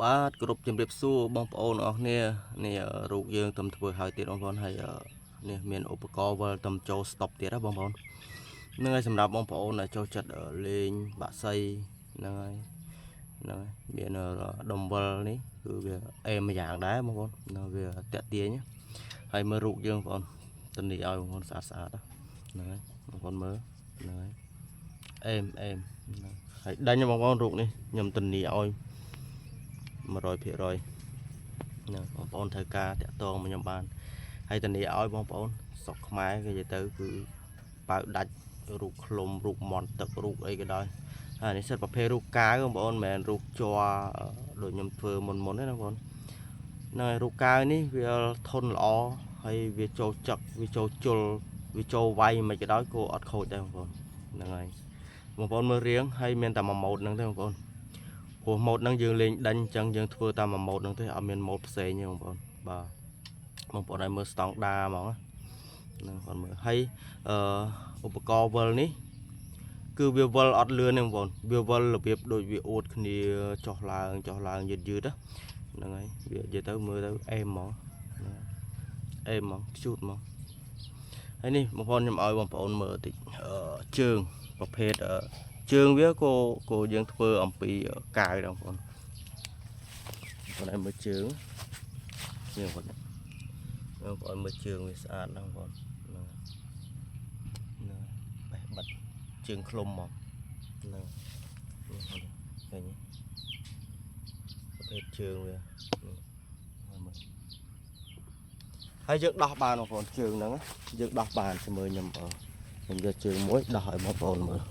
បាទគ្រប់ជំរាបសួរបងប្អូនអរគ្នានេះរូបយើងទំធ្វើហើយទៀតបងប្អូនហើយនេះមានឧបករណ៍វិលទំចូល stop ទៀតណាបងប្អូនហ្នឹងហើយសម្រាប់បងប្អូនដែលចូលចិត្តលេងបាក់សីហ្នឹងហើយហ្នឹងហើយមានដុំវិលនេះគឺវាអេមមួយយ៉ាងដែរបងប្អូននៅវាតាក់ទាញហើយមើលរូបយើងបងប្អូនធានាឲ្យបងប្អូនស្អាតស្អាតហ្នឹងហើយបងប្អូនមើលហ្នឹងហើយអេមអេមហ្នឹងហើយដេញបងប្អូនរូបនេះខ្ញុំធានាឲ្យ 100%ហ្នឹងបងប្អូនត្រូវការតាក់ទងមកខ្ញុំបានហើយធានាឲ្យបងប្អូនស្រុកខ្មែរគេនិយាយទៅគឺប៉ៅដាច់រូបឃ្លុំរូបមន់ទឹករូបអីក៏ដោយហើយនេះសិតប្រភេទរូបកាវបងប្អូនមិនមែនរូបជ័រដូចខ្ញុំធ្វើមុនមុនទេណាបងប្អូនហ្នឹងហើយរូបកាវនេះវាធន់ល្អហើយវាចូលចឹកវាចូលជុលវាចូលវាយមិនក៏ដោយក៏អត់ខូចដែរបងប្អូនហ្នឹងហើយបងប្អូនមើលរៀងហើយមានតែមួយម៉ូតហ្នឹងទេបងប្អូន ព្រោះម៉ូតហ្នឹងយើងលេងដេញអញ្ចឹងយើងធ្វើតាមមួយម៉ូតហ្នឹងទេអត់មានម៉ូតផ្សេងទេបងប្អូនបាទបងប្អូនឲ្យមើលស្តង់ដាហ្មងហ្នឹងបងប្អូនមើលហើយអឺឧបករណ៍វិលនេះគឺវាវិលអត់លឿនទេបងប្អូនវាវិលរបៀបដូចវាអួតគ្នាចុះឡើងចុះឡើងយឺតយឺតហ្នឹងហើយវានិយាយទៅមើលទៅអេមហ្មងអេមហ្មងខ្ជូតហ្មងហើយនេះបងប្អូនខ្ញុំឲ្យបងប្អូនមើលតិចអឺជើងប្រភេទអឺ ជើងវាក៏ក៏យើងធ្វើអំពីកាវដែរបងប្អូនបងប្អូនឲ្យមើលជើងនេះបងប្អូនបងប្អូនមើលជើងវាស្អាតណាស់បងប្អូនហ្នឹងហ្នឹងបេះបិទជើងឃ្លុំមកហ្នឹងនេះឃើញទេប្រភេទជើងវានេះមើលហើយយើងដោះបានបងប្អូនជើងហ្នឹងយើងដោះបានជាមួយខ្ញុំខ្ញុំយកជើងមួយដោះឲ្យបងប្អូនមើល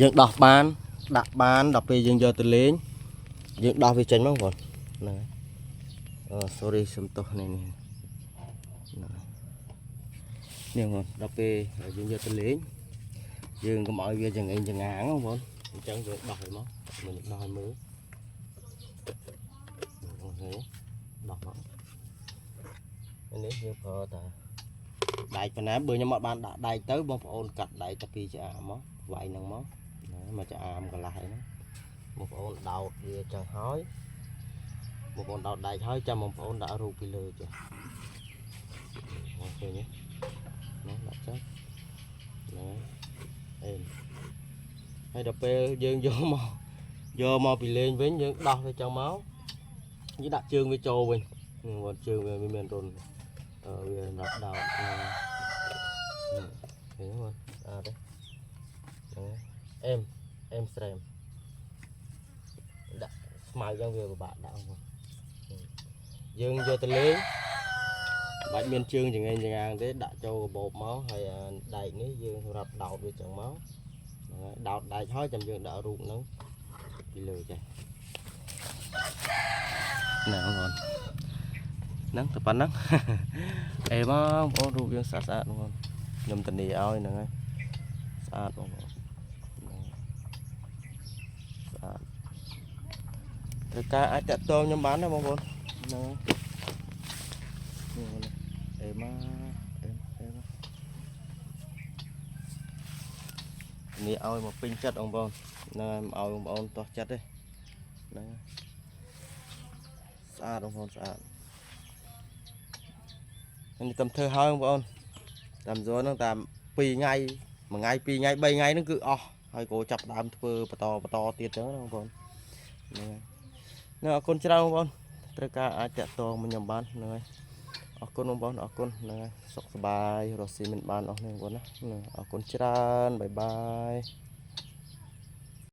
យើងដោះបានដាក់បានដល់ពេលយើងយកទៅលេងយើងដោះវាចេញមកបងហ្នឹងហើយអូ sorry សុំទោសនេះនេះហ្នឹងនេះបងដល់ពេលយើងយកទៅលេងយើងកុំឲ្យវាចង្អេងចង្អាងបងប្អូនអញ្ចឹងយើងដោះឲ្យមកមើលដោះឲ្យមើលអូខេដោះមកនេះយើងប្រើតាដែកប៉ុណ្ណាបើខ្ញុំអត់បានដាក់ដែកទៅបងប្អូនកាត់ដែកតាពីឆ្អាមកវាយហ្នឹងមក មកចាអាមកន្លះអីហ្នឹងបងប្អូនដោតវាចឹងហើយបងប្អូនដោតដែកហើយចាំបងប្អូនដាក់រូបពីលើចុះបងឃើញទេណាដាក់ចឹងណាអេមហើយដល់ពេលយើងយកមកយកមកពីលេងវិញយើងដោះវាចឹងមកយើងដាក់ជើងវាចូលវិញបងជើងវាមានរុនវាសម្រាប់ដោតឃើញទេបងស្អាតទេហ្នឹងអេម អេមស្រែមដាក់ស្មៅចឹងវាពិបាកដាក់បងយើងយកទៅលេងបាច់មានជើងចង្អេងចង្អាងទេដាក់ចូលកាបូបមកហើយដែកនេះយើងសម្រាប់ដោតវាចឹងមកហ្នឹងហើយដោតដែកហើយចាំយើងដាក់រូបហ្នឹងពីលើចេះណែបងប្អូនហ្នឹងតែប៉ុណ្ណឹង អេមកបងប្អូនរូបយើងស្អាតស្អាតបងប្អូនខ្ញុំធានាឲ្យហ្នឹងហើយស្អាតបងប្អូន ស្អាតត្រូវការអាចតាក់ទងខ្ញុំបានណាបងប្អូនហ្នឹងនេះអេម៉ាអេអេម៉ានេះឲ្យមកពេញចិត្តបងប្អូនហ្នឹងហើយឲ្យបងប្អូនតោះចិត្តទេហ្នឹងស្អាតបងប្អូនស្អាតនេះតំធ្វើហើយបងប្អូនតាមဇွန်ហ្នឹងតាម2ថ្ងៃមួយថ្ងៃ2ថ្ងៃ3ថ្ងៃហ្នឹងគឺអស់ហើយក៏ចាប់ដើមធ្វើបន្តបន្តទៀតចឹងណាបងប្អូនហ្នឹងហើយហ្នឹងអរគុណច្រើនបងប្អូនត្រូវការអាចតាក់ទងមកខ្ញុំបានហ្នឹងហើយអរគុណបងប្អូនអរគុណហ្នឹងហើយសុខសប្បាយរស់ស៊ីមិនបានអស់នេះបងប្អូនណាហ្នឹងអរគុណច្រើន bye bye.